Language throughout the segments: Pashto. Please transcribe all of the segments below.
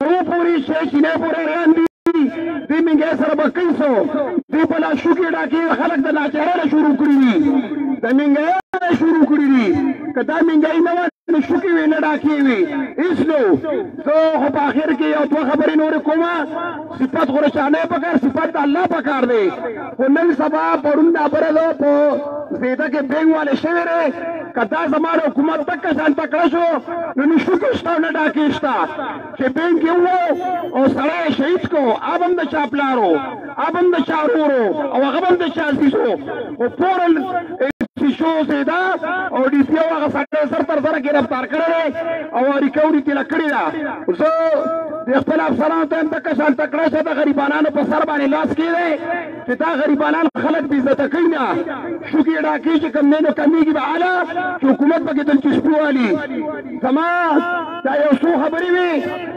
رو پورې شي چینه پورې روان دي. دې منګې سره به کوي څه؟ دې په لاسو کې ډاکې خلک د لاچارۍ نه شروع کړي دي، د منګۍ نه شروع کړي دي. که دا منګۍ نه وه نو شوکې وې، نه ډاکې وې، هېڅ نه و. زه خو په اخر کې یو دوه خبرې نورې کوم. صفت خو د چا نه پکار، صفت د الله پکار دی. خو نن سبا پرون دا بره ده په زیده کې بینګ والے شوی دی. که دا زما د حکومت دقه شان تکړه شو نو نه شوکې شته او نه ډاکې شته. چې بینک یې وو او سړی یې شهید کړو، هغه هم د چا پلار و، هغه هم د چا ورور و او هغه هم د چا عزیز و. خو فوراً شو زیدا او ډي سي او هغه سړی زر تر زره ګرفتار کړی دی او ریکوري ترې کړې ده. زه د خپل افسرانو ته هم دقه شان تکړه شه، د غریبانانو په سر باندې لاس کېږدئ چې دا غریبانان خلک بې عزته کوي. نه شوکې ډاکې چې کوم دی نو کمېږي به هله چې حکومت پکې دلچسپي والي. زما دا یو څو خبرې وې.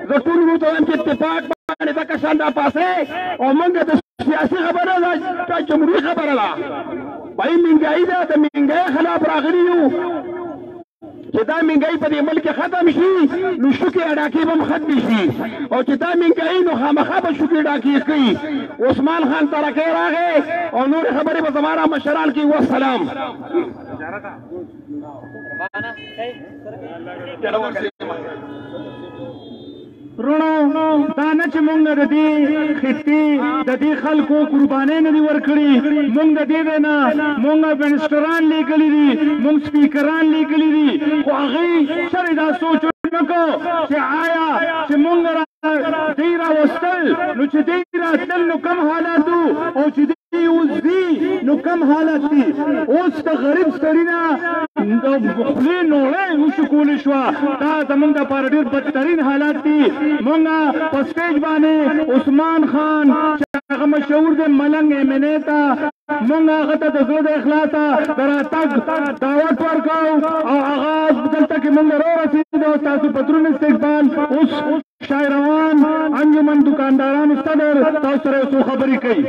زه ټول ورو ته وایم چې اتفاق باندې دقه شان راپاسئ او موږ د سیاسي خبره ده، دا جمهوري خبره ده. بای منګای ده، د منګای خلاف راغلي یو چې دا منګای په دې ملک ختم شي نو شوکې اډاکې به هم ختمې شي، او چې دا منګای نو خامخا به شوکې ډاکې کوي. عثمان خان ترکی راغی او نورې خبرې به زما را مشران کوي. والسلام. رونو، دا نه چې مونږ د دې خطې د دې خلکو قربانۍ نه دي ورکړي. مونږ د دې نه مونږ منسټران لیږلي دي، مونږ سپیکران لیږلي دي، خو هغوی چېرې دا سوچ ونه کړو چې آیا چې مونږ دی راوستل نو چې دی راتلل نو کم حالات وو او چې دی اوس دي نو کم حالت دي. اوس د غریب سړي نه د خولې نوړی وشو کولی شوه. دا زمونږ دپاره ډېر بدترین حالات دي. مونږ په سټیج باندې عثمان خان چې هغه مشهور دی ملنګ ایم این ای ته، مونږ هغه ته د زړه د اخلاصه د راتګ دعوت ورکړو او هغه دلته کې مونږ راورسېدو او ستاسو په دروند استقبال. اوس شاعروان انجمن دکاندارانو صدر تاسو سره یو څو خبرې کوي.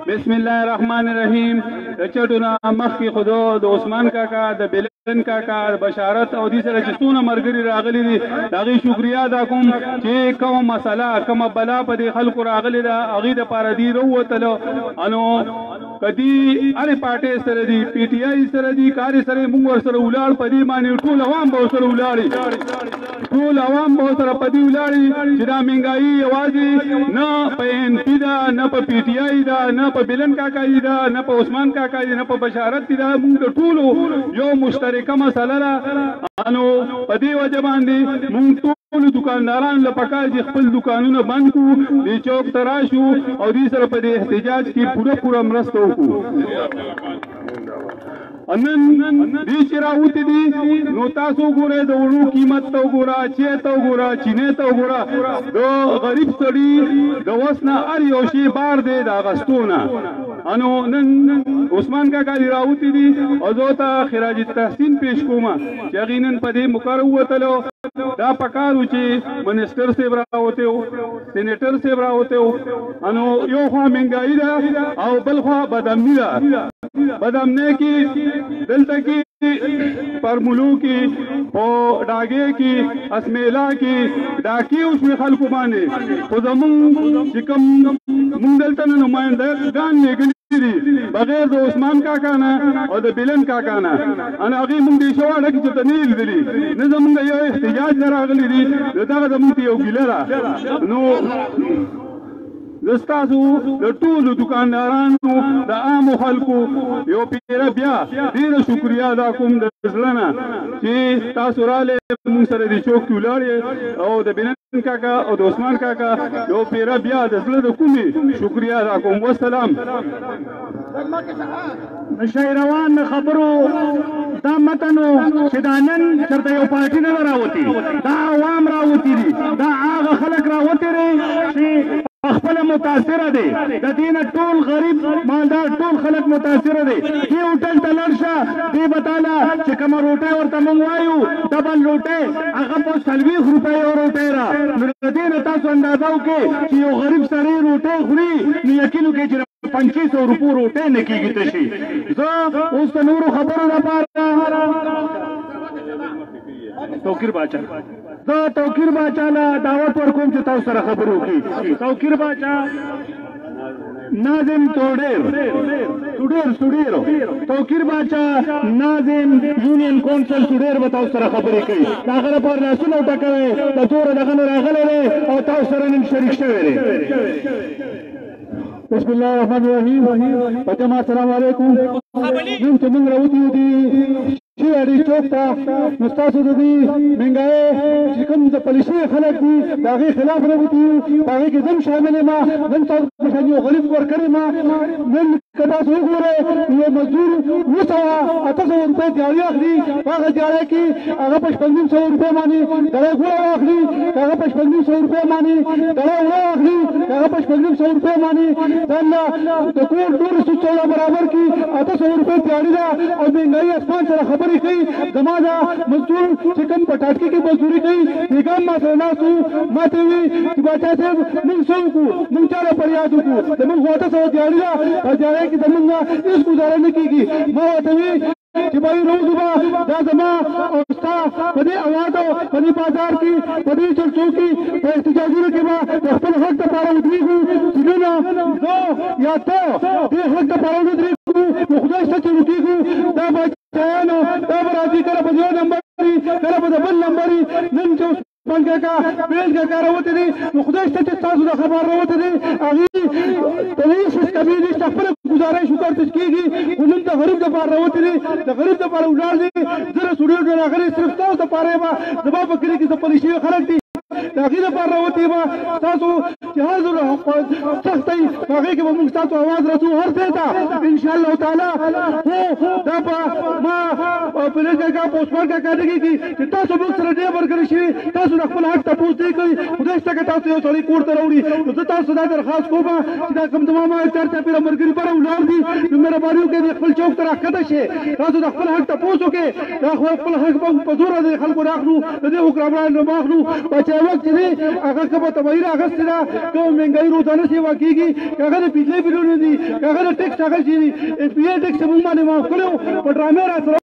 بسم الله الرحمن الرحیم. د چټو نه مخکې خو د عثمان کاکا، د بلن کاکا، بشارت او دې سره چې څونه مرګري راغلي دي د هغې شکریا ادا کوم چې کومه مسله کومه بلا په دې خلکو راغلې ده هغې دپاره دي راووتلو. انو کدی هرې پارټۍ سره دي، پي ټي آی سره دي، کارې سره مونږ ورسره ولاړ په دې باندې ټول عوام به ورسره ولاړي، ټول عوام به ورسره په دې ولاړي چې دا مهنګایي یوازې نه په این پي ده، نه په پي ټي آی ده، نه په بلن کاکایي ده، نه په عثمان کاکایي، نه په بشارت ده. مونږ د ټولو یو مشترکه مسله ده. انو په دې وجه باندې مونږ ټول دکاندارانو له پکار چې خپل دکانونه بند کړو، دې چوک ته راشو او دې سره په دې احتجاج کې پوره پوره مرسته وکړو. نن دې چې راوتي دي نو تاسو وګورئ، د وړو قیمت ته وګوره، چای ته وګوره، چینې ته وګوره. د غریب سړي د وس نه هر یو شی بار دی د اغستو نه. انو نن عثمان کاکا دې راوتي دي او زه ورته خراج تحسین پیش کوم چې هغوی نن په دې مقر ووتلو. دا پکار و چې منسټر صاحب راوتی و، سینیټر صاحب راوتی و. انو یو خوا مهنګایي ده او بل خوا بدامني ده. بدامنۍ کې دلته کې پرمولو کې په ډاګې کې اسمیلا کې ډاکې وشوې خلکو باندې. خو زمونږ چې کوم مونږ دلته نه نمایندګان لېږلي دي بغیر د عثمان کاکا نه او د بلن کاکا نه، ان هغې مونږ دې شواړه کې چېرته نه لیدلي، نه زمونږ یو احتجاج نه راغلي دي. نو دغه زمونږ ته یو ګیله ده. نو زه ستاسو د ټولو دکاندارانو د عامو خلکو یو پیره بیا ډېره شکریا ادا کوم د زړه نه چې تاسو راغلئ مونږ سره دې چوک کې ولاړ یئ او د بلن کاکا او د عثمان کاکا یو پیره بیا د زړه د کومې شکریا ادا کوم. والسلام. د شاعروان خبرو دا متنو چې دا نن چېرته یو پارټي نه ده راوتې، دا عوام راوتي دي، دا هغه خلک راوتي دي چې خپله متاثره دی. د دې نه ټول غریب مالدار ټول خلک متاثره دی. دې هوټل ته لاړ شه، دې به تاله چې کومه روټۍ ورته موږ وایو ډبل روټۍ، هغه په 40 روپۍ یو روټۍ ده. نو د دې نه تاسو اندازه وکړئ چې یو غریب سړی روټۍ خوري نو یقین وکړئ چې 2500 روپو روټۍ نه کېږي تشي. زه اوس د نورو خبرو لپاره توقیر باچا، زه توقیر باچا له دعوت ورکوم چې تاسو سره خبرې وکړي. توقیر باچا ناظم توډیر سوډیر سوډیر، توقیر باچا ناظم یونین کونسل سوډیر به تاسو سره خبرې کوي. د هغه لپاره لاسونه وټکوئ، د توره دغه نه راغلی دی او تاسو سره نن شریک شوی دی. بسم الله الرحمن الرحیم. جماعت السلام علیکم. نن چې موږ راوتي یو دي چې اړې چوک ته، نو ستاسو د دې مهنګایۍ چې کوم ځپل شوي خلک دي د هغې خلاف راوتي یو. په هغې کې زه هم شامل یم. زه هم ستاسو په شان یو غریب ورکر یم. نن که تاسو وګورئ، یو مزدور 700 800 روپۍ دیاړي اخلي، په هغه دیاړۍ کې هغه په 650 روپۍ باندې دړی ګوړه واخلي، که هغه په 650 روپۍ باندې دړی اوړه واخلي، که هغه په 650 روپۍ باندې ځان له د کور ټول سود سودا برابر کړي، 800 روپۍ دیاړي ده او مهنګایي اسمان سره خبرې کوي. زما دا مزدور چې کوم په ټاټکي کې مزدوري کوي، بېګام ما سره ناست وو، ما ته وویل چې باچا صاحب موږ څه وکړو، موږ چا له فریاد وکړو، زموږ خو 800 دیاړي ده، په دیاړۍ کې زموږ هېڅ ګزاره نه کېږي. ما ورته وویل چې بای روزو به دا زما او ستا په دې اواز او په دې بازار کې په دې جلسو کې په احتجاجونو کې به د خپل حق دپاره ودرېږو، چې نن زه یا ته دې حق دپاره ونه درېږو نو خدای شته چې ورکېږو. دا بچیانو دا به راځي، کله به یو نمبر وي، کله به د بل نمبر وي. نن چې عثمان کاکا بیل کاکا راوتی دی نو خدای شته چې ستاسو د خبر راوتی دی، هغې د هېڅ هېڅ کمې نشته، خپله ګزاره شکر ته کېږي، خو نن د غریب دپاره راوتی دی، د غریب دپاره ولاړ دی. زه له سوډیو نه راغلی صرف ستاسو دپاره یم، زما په کلي کې ځپلی شوي خلک دي، د هغې دپاره راوتی یم. ستاسو چې هر ځل سخت دی په هغې کې به موږ ستاسو اواز رسو هر ځای ته انشاءالله تعالی. خو دا په ما پولیس کاکا په عثمان کاکا نه کېږي چې تاسو موږ سره ډېر ورکړی شوي، تاسو د خپل حق تپوس دی کوي. خدای شته که تاسو یو سړی کور ته راوړي، نو زه تاسو دا درخواست کوم چې دا کوم زما ما چار چاپېره ملګري بره ولاړ دي، نو مهرباني وکړئ د خپل چوک ته راښکته شئ، تاسو د خپل حق تپوس وکړئ. دا خپل حق به په زوره د خلکو نه اخلو، د دې حکمرانو نه اخلو. بچی وخت چې دی هغه کومه تباهي راغستې ده، کومه مهنګایي روزانه سیوا کېږي، که هغه د بجلۍ بلونه دي، که هغه د ټیکس هغه چې دي، ایم پي ای ټیکس موږ باندې معاف کړی و، په ډرامې را سره